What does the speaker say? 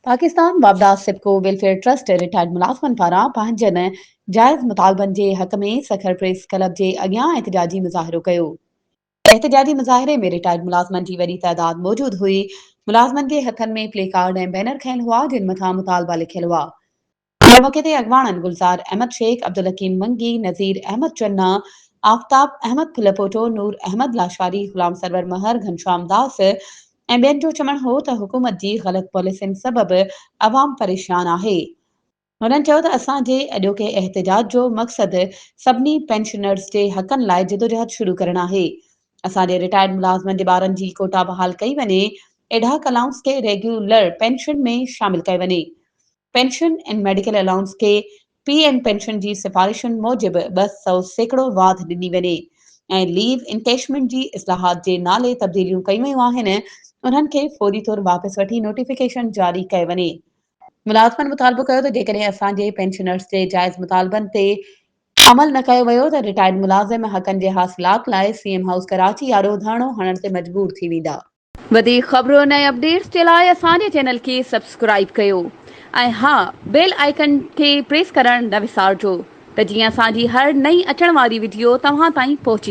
پاڪستان واپڊا SEPCO welfare trust retired ملازمن پاران پنهنجن جائز مطالبن جي حق ۾ سکر پريس ڪلب جي اڳيان احتجاجي مظاهرو ڪيو. احتجاجي مظاهري ۾ رٽائرڊ ملازمن جي وڏي تعداد موجود هئي. ملازمن جي هٿن ۾ پلي ڪارڊ ۽ بينر کنيل هئا جن مٿان مطالبا لکيل هئا. ان موقعي تي اڳواڻن گلزار احمد شيخ، عبدالحڪيم منگي، نذير احمد چنا، آفتاب احمد ڦلپوٽو، نور احمد لاشاري، غلام سرور مهر، گهنشام داس ۽ ٻين جو چوڻ هو ته حڪومت جي غلط پاليسين سبب عوام پريشان آهي. هنن چيو ته اسان جي اڄوڪي احتجاج جو مقصد سڀني پينشنرز جي حقن لاء جدوجهد شروع ڪرڻ آهي. اسان جي رٽائرڊ ملازمن جي ٻارن جي ڪوٽا بحال ڪئي وڃي، ايڊهاڪ الائونس کي ريگيولر پينشن ۾ شامل ڪيو وڃي. پينشن ۽ ميڊيڪل الائونس کي پي ايم پينشن جي سفارشن موجب 200% واڌ ڏني وڃي ۽ ليو انڪيشمينٽ جي اصلاحات جي نالي تبديليون ڪيون ويون آهن انهن کي فوري طور واپس وٺي نوٽيفڪيشن جاري ڪيو وڃي. ملازمن مطالبو ڪيو ته جيڪڏهن اسان جي پينشنرز جي جائز مطالبن تي عمل نه ڪيو ويو ته رٽائرڊ ملازم حقن جي حاصلات لاء سي ايم هائوس ڪراچي آڏو ڌرڻو هڻڻ تي مجبور ٿي ويندا. وڌيڪ خبرن ۽ اپڊيٽس جي لاء اسان جي چينل کي سبسڪرائيب ڪيو ۽ ها بيل آئيڪن کي پريس ڪرڻ نه وسارجو ته جيئن اسان جي هر نئين اچڻ واري وڊيو توهان تائين پهچي.